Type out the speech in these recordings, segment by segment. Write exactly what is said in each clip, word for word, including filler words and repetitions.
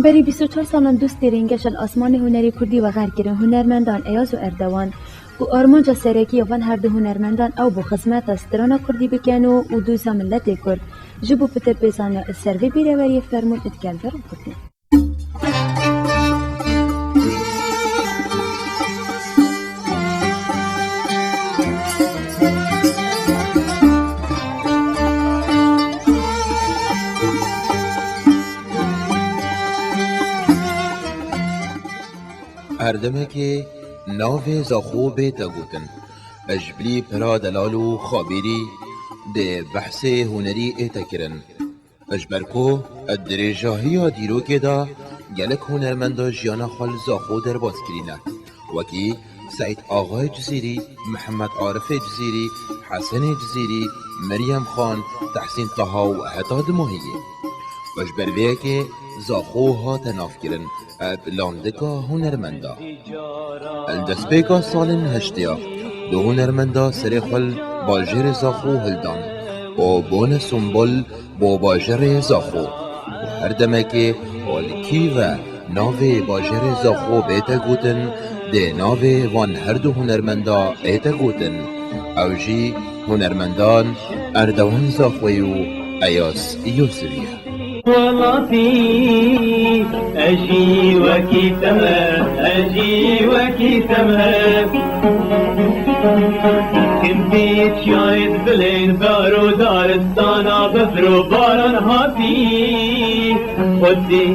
Berî bîst û çar salan du stêrên geş li asmanê hunerê kurdî weger kirin, hunermendan Eyaz û Erdewan, ku armanca serekî ya van her du hunermendan ew bû xizmeta strana kurdî bikin û, û dûza miletê kurd. Ji bo pitir pê zaniya li ser vê bîreweriyê fermûn êt gel ve rû bikin. Her demekê navê Zaxo bête gotin, ji bilî pira delal û xabîrî dê behsê hunerî ête kirin. Ji ber ku di dirêjahiya dîrokê de gelek hunermenda jiyana xwe li Zaxo derbas kirîne, wekî Seîd Axayê Cizîrî, Mihemed Arifê Cizîrî, Hesenê Cizîrî, Meryem Xan, Tehsîn Taha û heta Dimahiyê. Ji ber vê yekê Zaxo hate navkirin bi landika hunermenda. Li destpêka salên heştêya du hunermenda serê xwe li bajêrê Zaxo hildan û bûne simbol bo bajêrê Zaxo. Û her demekê û li kî ve navê bajêrê Zaxo bête gotin, dê navê van her du hunermenda ête gotin. Ew jî hunermendan Erdewan Zaxoyî û Eyaz Yûsivî ye. Welatî, ez jî wekî te me, ez jî wekî te me. Kim tî çiyayê dibilên dar û daristana bifr û baran hatî. Xwedê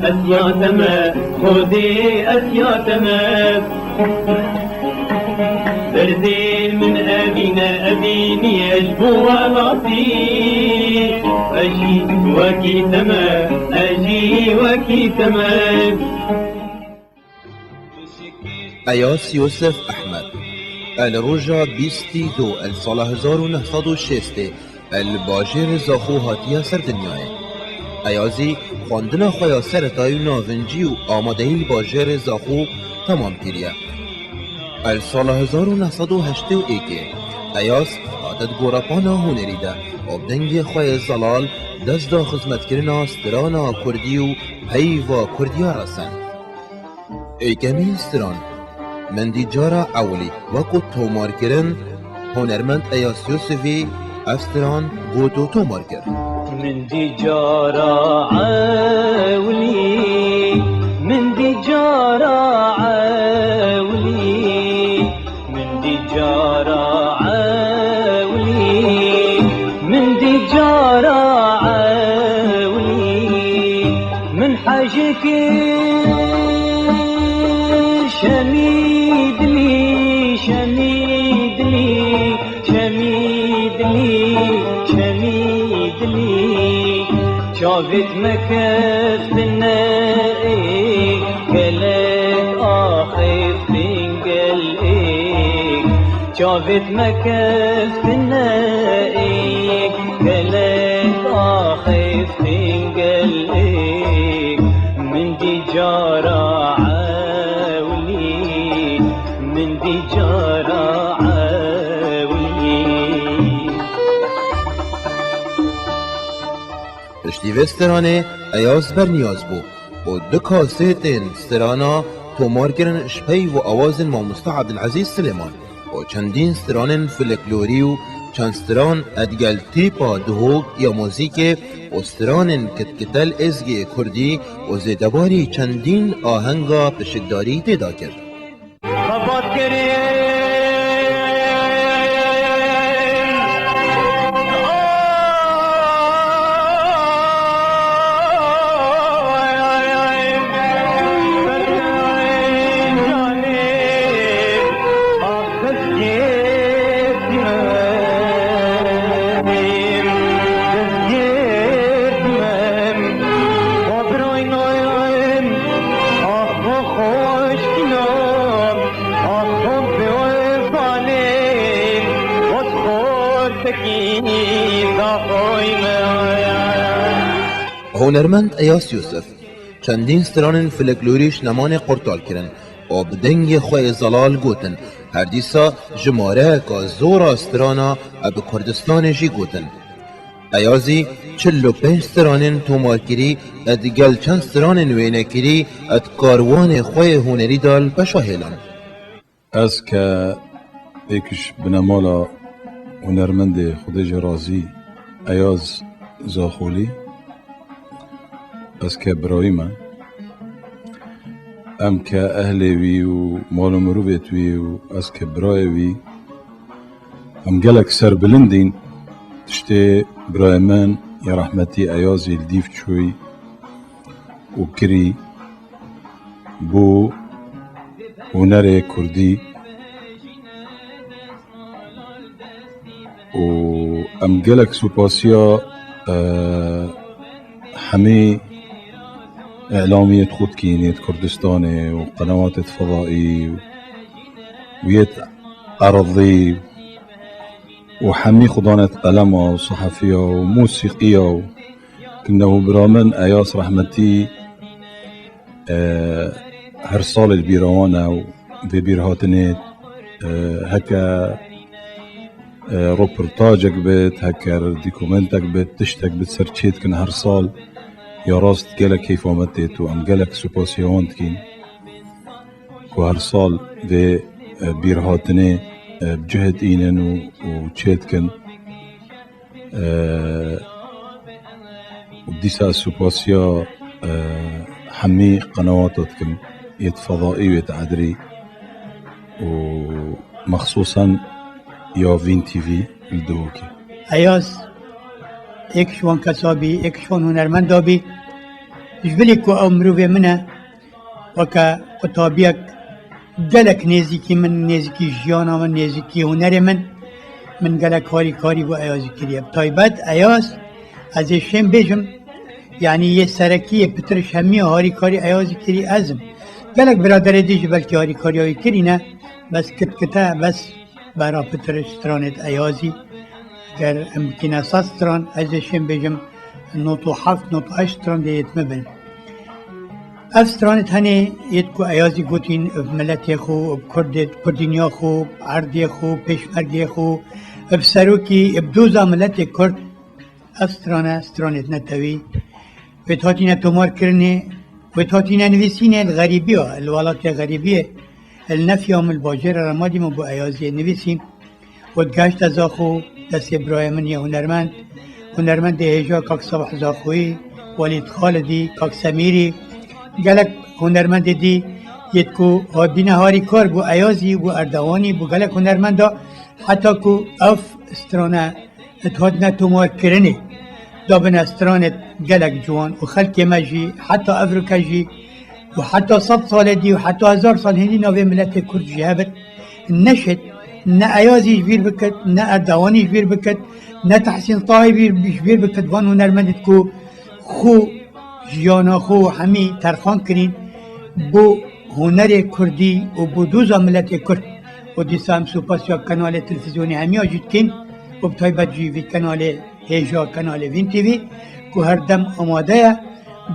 ez ya te me, Xwedê ez ya te me. Derdê min evîne, evînî ez bo welatî. Ez jî wekî te me, ez jî wekî te me. Eyas Yûsif Ehmed, el roja bîstî du el sala hezar û neh sed û şêstê, Li bajêrê Zaxo hatiye ser dinyayê. Eyazî xwendina xwe ya seretayî û navincî û amadeyî li bajêrê Zaxo temam kiriye. Li sala hezar û neh sed û heştê û êkê Eyaz hate di gorepana hunerî de û bi dengê xwe yê zelal dest da xizmetkirina strana kurdî û peyva kurdiya resen. Êkemîn stran, min dî cara ewilî wekû tomarkirin, hunermend Eyas Yûsivî ev stran got û tomar kir. Min dî cara ewilî, min dî cara ewilî, Min dî cara ewilî, min dî cara ewilî, min hejikir şemî dilî, şemî dilî, şemî dilî, şemî dilî. Çavêt me keftine ê, gelek axiftin gelek. Çavêt me keftine ê, gelek axiftin gelek. Min dî cara ewilî, min dî cara ewilî. Piştî vê stranê Eyaz berniyaz bû û du kasêtên strana tomar kirin ji peyv û awazên mamoste Ebdilezîz Silêman û çendîn stranên folklorî û çend stran edgel tîpa duhok ya muzîkê û stranên kitkitel êzgiyê kurdî û zêdebarî çendîn ahenga pişikdarî tê de kir. Xebatkirin. Hunermend Eyas Yûsif çendîn stranên folklorî ji nemanê qurtal kirin û bi dengê xwe yê zelal gotin, her dîsa jimareyeka zor a strana bi Kurdistanê jî gotin. Eyazî çil û pênc stranên tomarkirî, digel çend stranên wênekirî, di karwanê xwe yê hunerî de li beşa hêlan. Ez ke êk ji binemala hunermendê Xwedê jê razî Eyaz Zaxolî, ez ke birayî me, em ke ehlê wî û mal û mirovêt wî û ez ke birayê wî, em gelek serbilindîn tiştê birayê min ya rehmetî Eyazî li dîv çûyî û kirî bo hunerê kurdî û em gelek supasiya, e, hemî îlamiyêt xwe dikîn yêt Kurdistanê û qenewatêt fedaî û yêt erzî û hemî xudanêt qelema û sehefiya û musîqiya û kinne û bira min Eyas rehmetî, e, her salê li bîra wan e û vê bîrhatinê, e, heke, e, roportajek bit, heke dokumentek bit, tiştek bit ser çê dikin her sal. Ya rast gelek keyfa me têt û em gelek supasiya wan dikîn ku her sal vê, e, bîrhatinê, e, bi cih dînin û, û çê dikin. E, û dîsa ez supasiya, e, hemî qenewata dikim, yêt fedaî û yêt edrî û mexsusan ya Vîn T V li Duhokê. Eyaz êk ji wan kesa bî, êk ji wan hunermenda bî. Ji bilî ku ew mirovê min e, weke qutabiyek gelek nêzîkî min, nêzîkî jiyana min, nêzîkî hunerê min, min gelek harîkarî bo Eyazî kiriye. Bi taybet Eyaz, ez ê şêm bêjim, yanî yê serekî, yê pitir ji hemî harîkarî Eyazî kirî ez im. Gelek biraderê dî jî belkî harîkariya wî kirîne, bes kitkite, bes bera pitir stranêt Eyazî. Ger em bikîne sed stran, ez ê şêm bêjim, nod û heft, nod û heşt stran dê yêt me bin. Ev stranê tenê yêt ku Eyazî gotîn, bi miletê xwe, bi Kurdê, Kurdîniya xwe, bi erdê xwe, pêşmergê xwe, bi serokî, bi doza miletê Kurd, ev strane, stranêt netewî. Wêt hatîne tomarkirinê, wêt hatîne nivîsînê li xerîbiya, li welatê xerîbiyê, li Nefya min, li bajêra Remadî min bo Eyaziyê nivîsîn. Got, geşte Zaxo, destê birayê min yê hunermend, hunermendê hêja kak Sabah Zaxoyî, Welîd Xalidî, kak Semîrî, gelek hunermendê dî yêt ku hatbîne harîkar bo Eyazî, bo Erdewanî, bo gelek hunermenda, heta ku ev strane hatine tomarkirinê, dabine stranê gelek ciwan û xelkê me jî heta evroke jî û heta sed salê dî û heta hezar sal hênî navê miletê Kurd jî hebit, neşêt ne Eyazî ji bîr bikit, ne Erdewanî ji bîr bikit, ne Tehsîn Tahî bîr, ji bîr bikit, van hunermendêt ku xwe, jiyana xwe û hemî terxan kirîn bo hunerê Kurdî û bo doza miletê Kurd. Û dîsa em supasiya kanalê televîzyonê hemiya jî dikin û bi taybet jî vî kanalê hêja, kanalê Vîn T V, ku her dem amade ye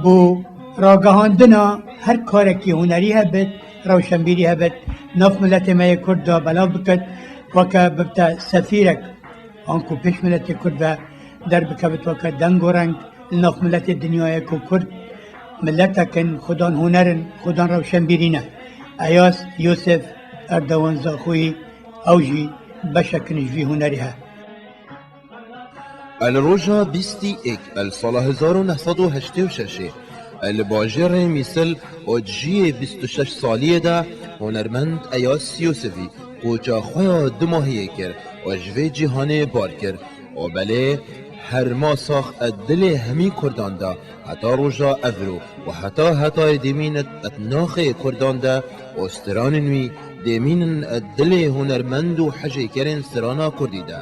bo ragihandina her karekî hunerî hebit, rewşenbîrî hebit, nav miletê me yê Kurd de belav bikit, weke bibte sefîrek, anku pêş miletê Kurd ve derbikevit weke deng û reng li nav miletê dinyayê ku Kurd miletek in, xudan huner in, xudan rewşenbîrî ne. Eyaz Yûsif Erdewan Zaxoyî, ew jî beşek in ji vî hunerî he. Li roja bîstî êk li sala hezar û neh sed û heştê û şeş li bajêrê Mîsil û di jiyê bîst û şeş saliyê de hunermend Eyas Yûsifî koça xwe ya du mahiyê kir û ji vê cîhanê bar kir û belê her ma sax di dilê hemî Kurdan de heta roja evro û heta hetayê dê mînit di naxê Kurdan de û stranên wî dê mînin di dilê hunermend û hejêkerên strana Kurdî de.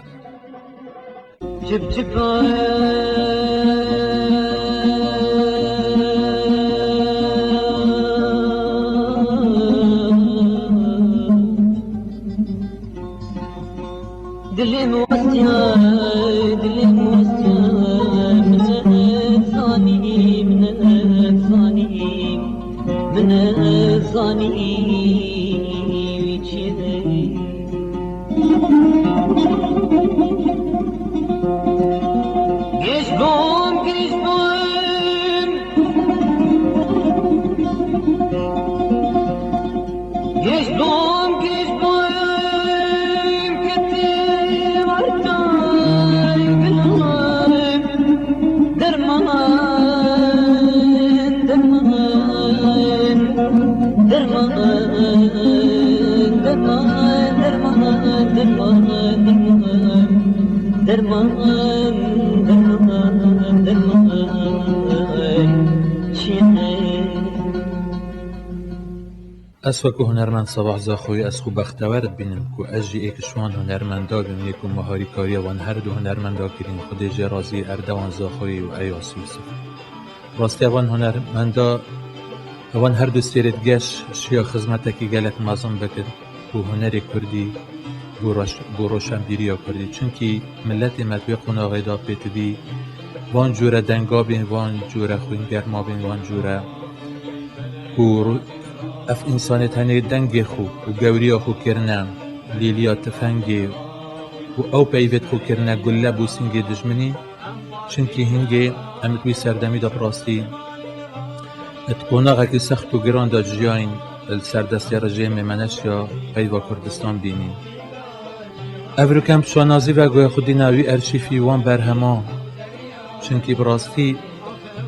Çip çipa Dilê min westiya, dilê min westiya, min nezanî, min nezanî, min nezanî wî çi ye. Geç doğum, geç boyum gitti, vartay gülüm. Derman, derman, derman, derman, derman, derman, derman, derman, derman, derman, derman, çiğne. Ez wekî hunermend Sabah Zaxoyî, ez xwe bextewer dibînim ku ez jî êk ji wan hunermenda bim, yê ku me harîkariya wan her du hunermenda kirîn. Xwedê jê razî, Erdewan Zaxoyî û Eyas Yûsif. Rastî evan hunermenda, evan her du sêrêt geş şiya xizmetekî gelek mezin bikin ku hunerê kurdî, ku roş-, ku roşenbîriya kurdî. Çunkî miletê me di wê qonaxê de pêtivî van cûre denga bên, van cûre xwîngerma bên, van cûre ku ru-, ev însanê tenê dengê xwe û gewriya xwe kirine lîliya tifengê û ew peyvêt xwe kirine gulle bo singê dijminî. Çimkî hingê em di wî serdemî de bi rastî di qonaxekî sext û giran de jiyayîn, li ser destê rejêmê me neşiya peyva Kurdistan bînîn. Ev rûkem bi şanazî veguhe xwedîna wî erşîfî wan berhema, çimkî bi rastî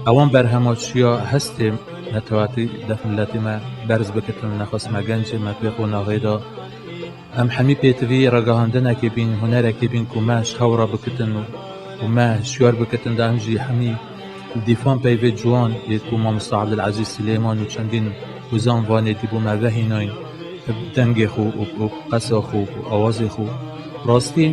ewan berhema çiya hestê netewatî def miletê me berz bikitin, nexwest me gencê me pê qonaxê de. Em hemî pêtivî ragihandinekê bîn, hunerekê bîn ku me ji hew re bikitin û, û me hişyar bikitin de em jî hemî li dîfan peyvê ciwan yê ku Mamosta Abdulazîz Silêman û çendîn hozan Vanê dîbû me vehînayîn bi dengê xwe û, û qesa xwe û awazê xwe. Rastî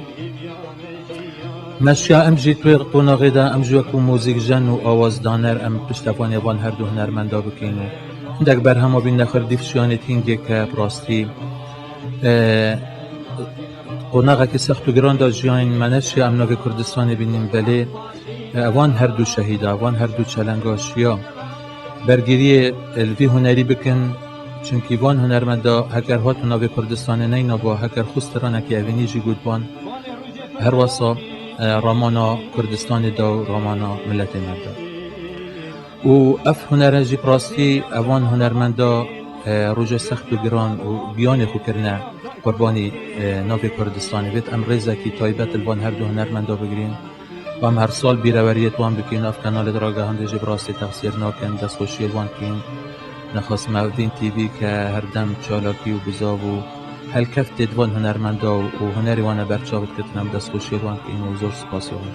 me şiya em jî di wê qonaxê de em jî wekû muzîkjen û awazdaner em piştevanê van her du hunermenda bikîn û hindek berhema bîn nexir dîf şiyanê tîngê ke bi rastî Qonaxekî sext û giran de jiyayîn me neşiya em navê Kurdistanê bînîn, belê, e, evan her du şehîda, evan her du çelenga şiya bergiriyê, e, li vî hunerî bikin, çimkî van hunermenda heger hatin navê Kurdistanê neynaba, heger xwe stranekî evînî jî gotban, her wesa, e, ramana Kurdistanê da û ramana miletê me da. Û ev hunere jî bi rastî evan hunermenda, e, roja sext û giran û giyanê xwe kirine qurbanî, e, navê Kurdistanê. Vêt em rêzekî taybet li van her du hunermenda bigirîn. Em her sal bîreweriyê wan bikîn. Ev kanalê di ragihandê jî bi rastî texsîr nakin. Destxweşiyê li wan dikîn. Nexwest me Evdîn T V ke her dem çalakî û bizav û helkeftê di van hunermenda û, û hunerê wan e berçav dikitin. Em destxweşiyê li wan dikîn û zor spasê wan.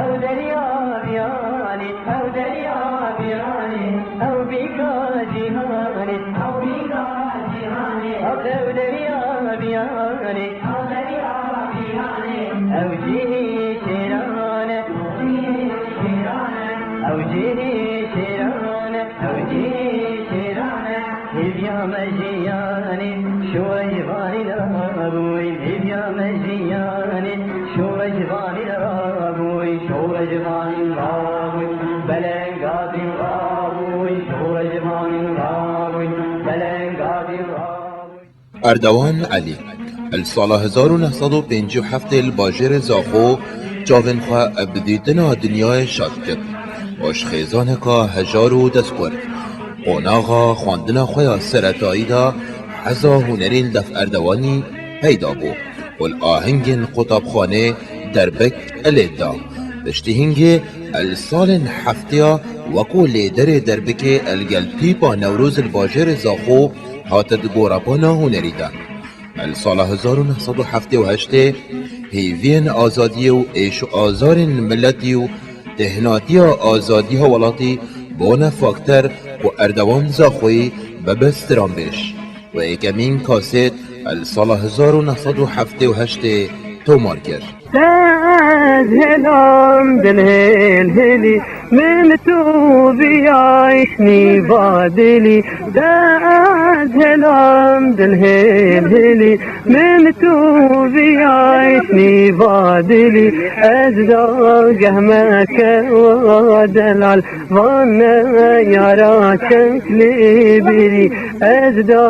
Ew derya bîranê, ew derya bîranê, ew bîka cîhanê, ew bîka cîhanê, ew derya bîranê, ew derya bîranê, ew cihê şêran e, cihê şêran e, ew cihê şêran e, ew cihê şêran e. Hêviya me jiyanê, şû ji vanî rabûyî. Hêviya me jiyanê, şû ji vanî rabûyî. Şû ji vanî rabûyî, belengazî rabûyî. Şû ji vanî rabûyî, belengazî rabûyî. Erdewan Elî, li sala hezar û neh sed û pêncî û heftê li bajêrê Zaxo çavên xwe bi dîtina dinyayê şa dikir. Û ji xêzaneka hejar û destkurd, qonaxa xwendina xwe ya seretayî de heza hunerê li def Erdewanî peyda bû û li ahengên qutabxanê derbik lê da. Piştî hingê li salên heftêya wekû lêderê derbikê li gel tîpa Newroz li bajêrê Zaxo hate di gorepana hunerî de. Li sala hezar û neh sed û heftê û heştê hêviyên azadiyê û êş û azarên miletî û têhnatiya azadiya welatî bûne fakter ku Erdewan Zaxoyî bibe stranbêj û êkemîn kasêt li sala hezar û neh sed û heftê û heştê tomar kir. Te ez hêlam dilhêl hêlî, min tu biyayîş nîva dilî. Te Helam dil hêl hêlî, min tu viyayt nîva dilî, ez da gehmeke wa delal, van ne yara çek lê birî, ez da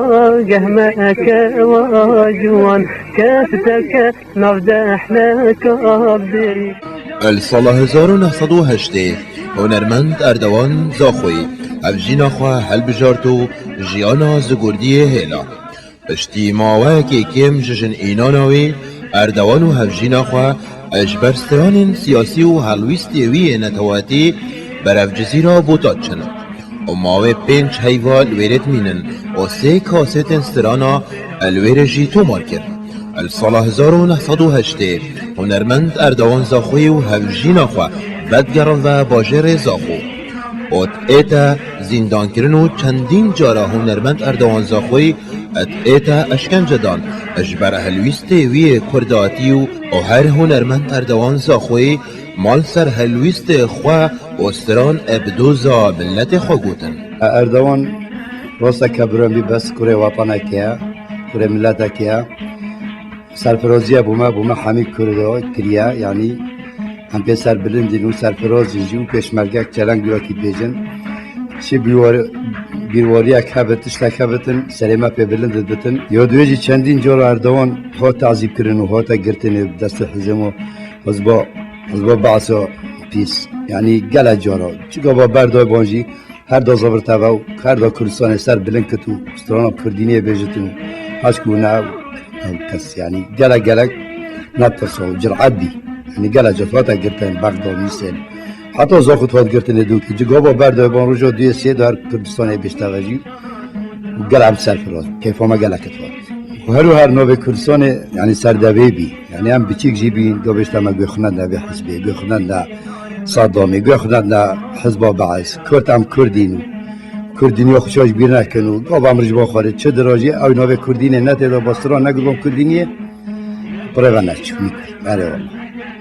gehmeke wa ciwan, kes teke nav dehleka birî. Li sala hezar û neh sed û heştê hunermend Erdewan Zaxoyî hevjîna xwe helbijart û jiyana zigurdiyê hêla. Piştî maweyekê kêm ji jin înana wî, Erdewan û hevjîna xwe ji ber stranên siyasî û helwîstê wî yê netewatî berev Cizîra Bota diçin û mawê pênc heyva li wêrê dimînin û sê kasetên strana li wêrê jî tomar kir. Li sala hezar û neh sed û heştê hunermend Erdewan Zaxoyî û hevjîna xwe vedigerin ve bajêrê Zaxo û diête zîndankirin û çendîn cara hunermend Erdewan Zaxoyî diête eşkencedan ji ber helwîstê wî yê kurdatî û, û her hunermend Erdewan Zaxoyî mal ser helwîstê xwe û stran bi doza miletê xwe gotin. Erdewan rasteke birembî bes kurê wetanekê ye, kurê miletekê ye. Serfiraziye bo me, bo me hemî Kurda kiriye, yanî em pê serbilind in û serfiraz in jî û pêşmergek çeleng wekî bêjin. Çi bîwar-, bîrwariyek hebit, tiştek hebitin, serê me pê bilind dibitin. Ya duyê jî çendîn cara Erdewan hat tazîb kirin û hate girtinê bi destê hizima, hizba, hizba Be'sa pîs. Yanî gelek cara. Çi gava berdayban jî, her da zebir teve û her da Kurdistanê ser bilind kit û strana Kurdîniyê bêjitin û heşk û ne ew kes, yanî gelek gelek netirsa û cir'et bî. Yanî gelek cat hate girtin Bexda, Mîsel. Heta Zaxo hat girtinê dûkî. Cigava berdayê ban roja duyê sê de her Kurdistanê bêjteve jî û gelek em serfiraz. Keyfa me gelek hat. Û her û her navê Kurdistanê, yanî serdevê bî. Yanî em biçîk jî bîn, do bêjte me guh xinandine vê hizbê, guh xinandine Sedamê, guh xinandine hizba Be'es. Kurd em Kurdîn û Kurdîniya xwe ji bîr nekin û gava em ji bo xwe re çi dirajî, ew navê Kurdînê ne tê de bastira, ne gurbon Kurdîniyê, bi rê ve neçû, nîkur. Erê wele.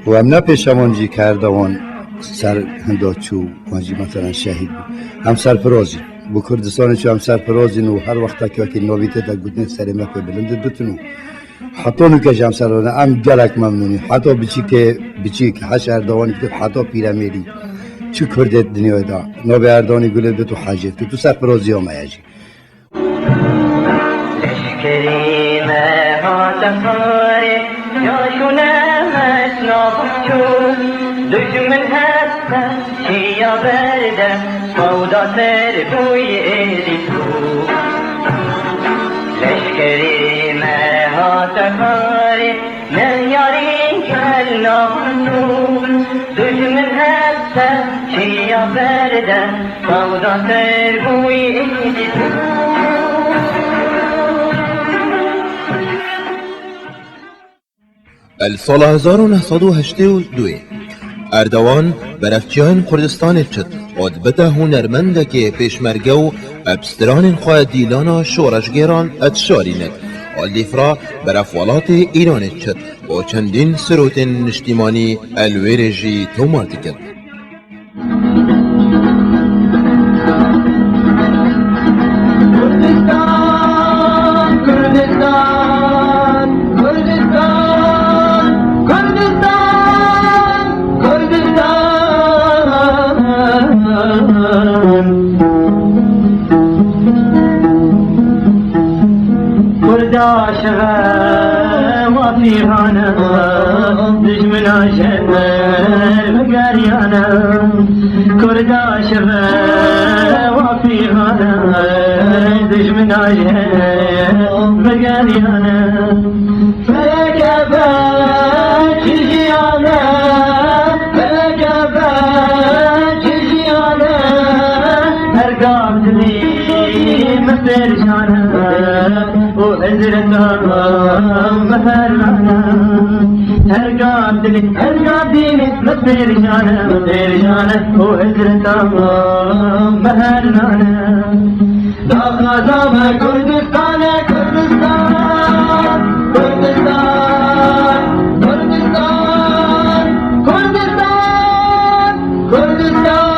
Û em ne pêşevan jî ke Erdewan ser hinda çû, wan jî meselen şehîd bû. Em serfiraz in. Bo Kurdistanê çû em serfiraz in û her wextekî wekî navî tê de gotinê serê me pê bilind dibitin û Heta nûke jî em serfiraz in, em gelek memnûn in. Heta biçîkê, biçîk, heş Erdewanî kir, heta pîremêrî. Çi Kurdê dinyayê de, navê Erdewanî gulê bit û hejêt kir. Tu serfiraziya me ye jî. Leşkerî me hate xwarê, ya şûne me şinavû çû. Dujmin hette çiya berde, mewda ser bûyî êdî çû. Leşkerî me hate xwarê, me yarî kel navû. Dujmin hette çiya berde, mewda ser bûyî êdî çû. Li sala hezar û neh sed û heştê û duyê Erdewan berevçiyayên Kurdistanê çit û dibite hunermendekê pêşmerge û bi stranên xwe dîlana şoreşgêran dişarîne. Li Dîfra berev welatê Îranê çit û çendîn sirotên niştîmanî li wêrê jî tomar dikin. Kurdistan, Kurdistan, Kurdistan, Kurdistan, Kurdistan. Kurda şewe wa pîrane, dijmina ji ber bigeriyane. Kurda şewe wa pîrane, dijmina ji ber bigeriyane. Feleke be çi jiyane, feleke be çi jiyane, her gav dilî min pêrişane û hizreta min hernane. Her gav dilî, her gav dilî min pêrişane, min pêrişane û hizreta min hernane. Daxwaza me Kurdistan e, Kurdistan, Kurdistan, Kurdistan, Kurdistan, Kurdistan.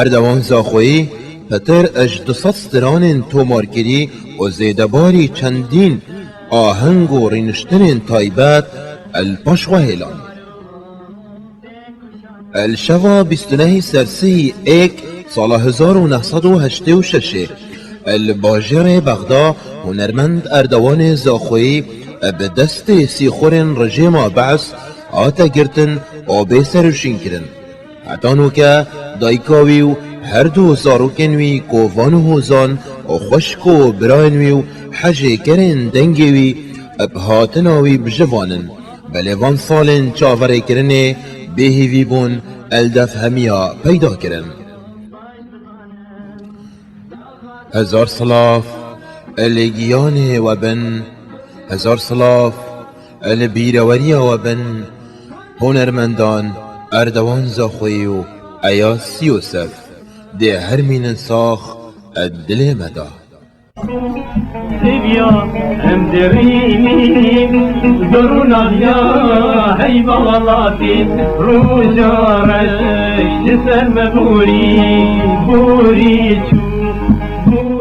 Erdewan Zaxoyî pitir ji du sed stranên tomarkirî û zêdebarî çendîn aheng û rîniştinên taybet li paş xwe hêlan. Li şeva bîst û nehê Sersihî êk sala hezar û neh sed û heştê û şeş li bajêrê Bexda hunermend Erdewanê Zaxoyî bi destê sîxurên rejêma Be's hate girtin û bê serûşîn kirin. Heta nûke dayika wî û her du zarokên wî, kovan û hozan û xweşik û birayên wî û hejêkerên dengê wî bi hatina wî bijivanin. Belê van salên çaverêkirinê bêhîvî bûn, li dev hemiya peyda kirin. Hezar silav li giyanê we bin, hezar silav li bîreweriya we bin, hunermendan Erdewan Zaxoyî û Eyas Yûsif dê hermînin sax di dilê me de. Seviya em derînî, dorûna ya heyvalatî, roja reş ji ser me borî, borî çû.